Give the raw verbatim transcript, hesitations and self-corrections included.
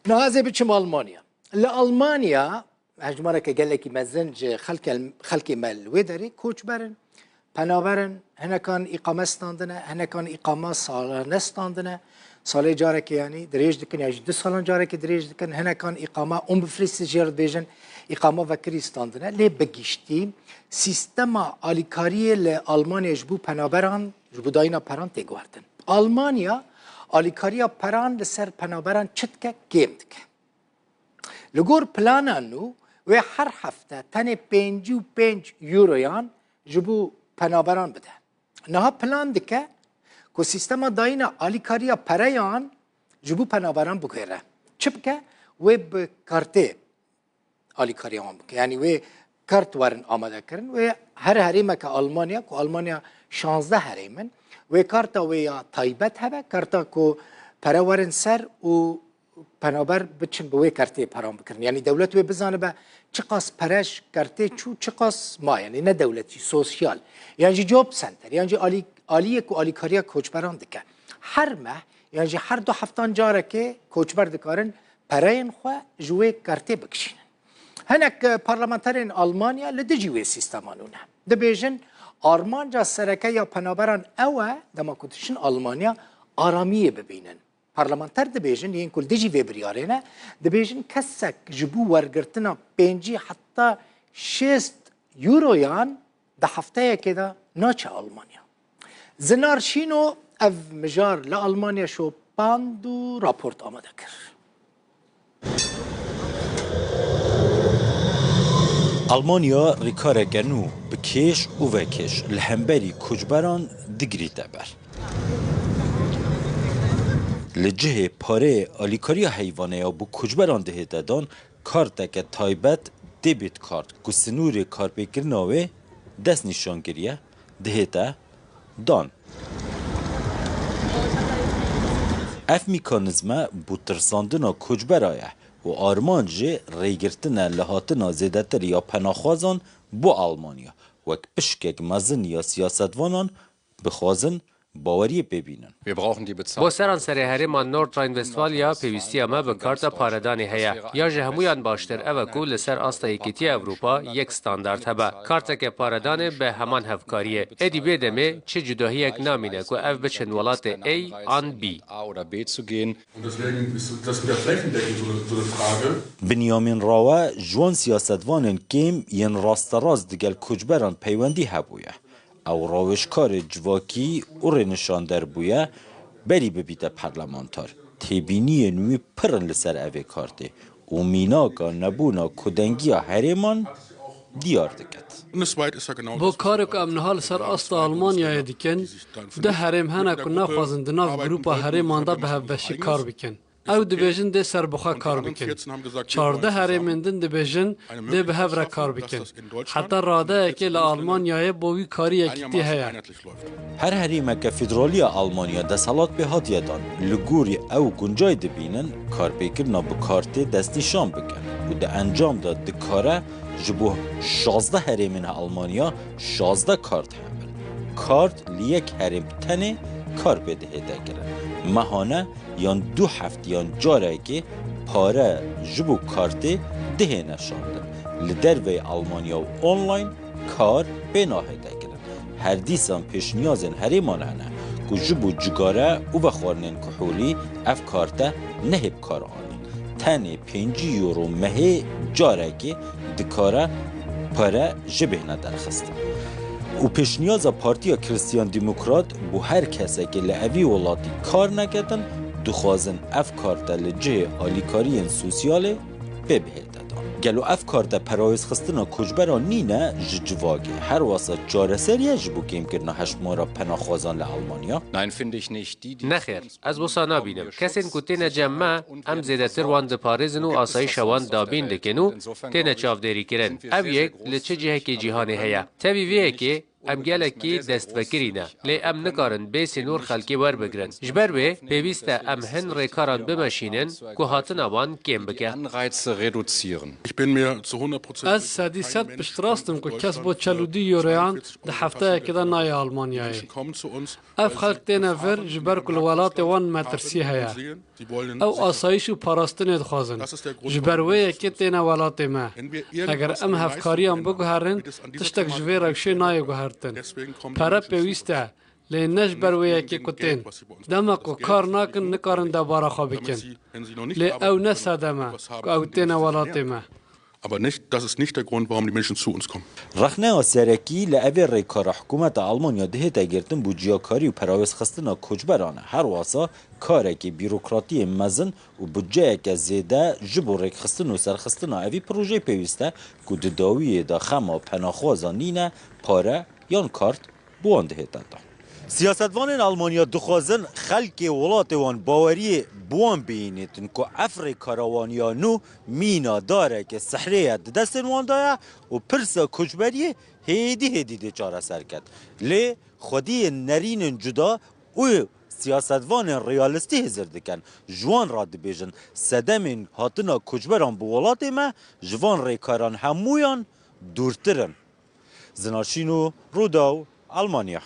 Niha ez ê biçim Almanya. Li Almanya hejmareke gelekî mezin ji xelke-, xelkê me li wê derê koçber in, penaber in, hinekan îqame standine, hinekan îqama salane standine. Salê carekê yanî dirêj dikin, ya jî du salan carekê dirêj dikin, hinekan îqama unbefristet jê re dibêjin, îqama vekirî standine. Lê bi giştî sîstema alîkariyê li Almanya ji bo penaberan, ji bo dayîna peran tê guhertin. Almanya alîkariya peran li ser penaberan çi dike? Kêm dike. Li gor plana nû, wê her hefte tenê pêncî û pênc euroyan ji bo penaberan bide. Niha plan dike ku sîstema dayîna alîkariya pereyan ji bo penaberan bigihêre. Çi bike? Wê bi kartê alîkariya wan bike. Yanî wê kart werin amadekirin. Wê her herêmeke Almanya, ku Almanya şazdeh herêm in, wê karta wê ya taybet hebe, karta ku pere werin ser û penaber biçin bi wê kartê peran bikirin. Yanî dewlet wê bizanibe çiqas pere ji kartê çû, çiqas ma, yanî ne dewletî, sosyal, yan jî job center, yan jî alî-, aliyê ku alîkariya koçberan dike. Her meh, yan jî her du heftan carekê koçber dikarin pereyên xwe ji wê kartê bikişînin. Hinek, e, parlamenterên Almanya li dijî wê sîstema nû ne. Dibêjin, armanca sereke ya penaberan ew e, dema ku diçin Almanya, aramiyê bibînin. Parlamenter dibêjin, yên ku li dijî vê biryarê ne, dibêjin kesek ji bo wergirtina pêncî heta şêst euroyan di hefteyekê de naçe Almanya. Zinar Şîno ev mijar li Almanya şopand û raport amade kir. Almanya rêkareke nû bi kêş û vekêş li hemberî koçberan digirîte ber. Li cihê pareyê alîkariya heyvaneya bo koçberan dihête dan, karteke taybet, debit card, ku sinûrê karpêkirina wê destnîşan kiriye, dihête dan. Ev mîkanîzme bo tirsandina koçbera ye û armanc jê rêgirtin e li hatina zêdetir ya penaxwazan bo Almanya, wek pişkek mezin ya siyasetvanan bixwazin baweriyê pê bînin. Wir brauchen die Bezahlung. Bo seranserê herêma Nordrhein-Westfalia pêwîstiya me bi karta paredanê heye. Ya ji hemûyan baştir ev e ku li ser asta Yekîtiya Ewropa yek standard hebe. Karteke paredanê bi heman hevkariyê. Êdî bê demê çi cudahiyek namîne ku ev biçin welatê A an B. A oder B zu gehen. Und deswegen ist das wieder flächendeckend so eine, so eine Frage. Binyamin Rawe ji wan siyasetvanên kêm yên rasterast digel koçberan peywendî hebûye. Ew rawêjkarê civakî û rênişander bûye, berî bibîte parlamenter. Têbîniyên wî pir in li ser evê kartê û mînaka nebûna kodengiya herêman diyar diket. Bundesweit ist ja genau. Bo das, karê ku em niha li ser asta Almanyayê dikin, du herêm hene ku naxwazin di nav grûpa herêman de bi hevbeşî kar bikin. Ew dibêjin dê serbixwe kar bikin. Çardeh herêmên din dibêjin dê bi hev re kar bikin. Heta radeyekê li Almanyayê bo wî karî yekîtî heye. Her herêmeke federalî ya Almanya desthilat pê hatiye dan. Li gorî ew guncay dibînin, karpêkirina bi kartê destnîşan bikin û di encam de dikare ji bo şazdeh herêmên Almanya şazdeh kart hebin. Kart li yek herêm tenê kar pê dihête kirin. Mehane yan du heftiyan carekê pare ji bo kartê dihêne şandin. Li derveyî Almanya û online kar pê nahête kirin. Her dîsan pêşniyazên herêman hene ku ji bo cigare û vexwarinên kuholî ev karte nehê bi kar anîn. Tenê pêncî euro mehê carekê dikare pere jê bêhne derxistin. Û pêşniyaza Partiya Kristiyan Demokrat bo her kesekê li evî welatî kar neketin, dixwazin ev karte li cihê alîkariyên sosyalê pê bihête dan. Gelo ev karte perayozxistina koçberan nîne ji civakê, her wesa çareser ye ji bo kêmkirina hejmara penaxwazan li Almanya? Nein, finde ich nicht. Die, die Nexêr, ez wisa nabînim. Kesên ku têne cem me, em zêdetir wan diparêzin û asayîşa wan dabîn dikin û têne çavdêrîkirin. Ev yek li çi cihekî cîhanê heye? Tevî vê yekê, Em gelekî destvekirî ne, lê em nikarin bê sînor xelkê werbigirin. Ji ber wê pêwîst e em hin rêkaran bimeşînin ku hatina wan kêm bike. Ez sedî sed piştrast im ku kes bo çel û du euroyan di hefteyekê de nayê Almanyayê. Ev xelk têne vir ji ber ku li welatê wan metirsî heye. Ew asayîş û parastinê dixwazin. Ji ber wê yekê têne welatê me. Eger em hevkariyan biguherin, tiştek ji vê rewşê nayê guhertin. Pere pêwîst e, lê ne ji ber wê yekê ku tên. Dema ku kar nakin, nikarin debara xwe bikin. Lê ew ne sedem e ku ew têne welatê me. Aber nicht, das ist nicht der Grund, warum die Menschen zu uns kommen. Rexneya serekî li evê rêkara hikûmeta Almanya dihête girtin bû ciyakarî û perawêzxistina koçberan e. Her wasa karekê bîrokratiyê mezin û budceyeke zêde ji bo rêkxistin û serxistina evî projeyê pêwîst e ku di dawiyê de xema penaxwazan nîne, pare yan kart bi wan dihête dan. Siyasetvanên Almanya dixwazin xelkê welatê wan baweriyê bi wan bihînêtin ku ev rêkara wan ya nû mîna dareke sihrê ye di destên wan de ye û pirsa koçberiyê hêdî hêdî dê çareser ket. Lê xwediyên nerînên cuda û siyasetvanên realîstî hizir dikin. Ji wan re dibêjin sedemên hatina koçberan bi welatê me ji van rêkaran hemûyan dûrtir in. Zinar Şîno, Rûdaw, Almanya.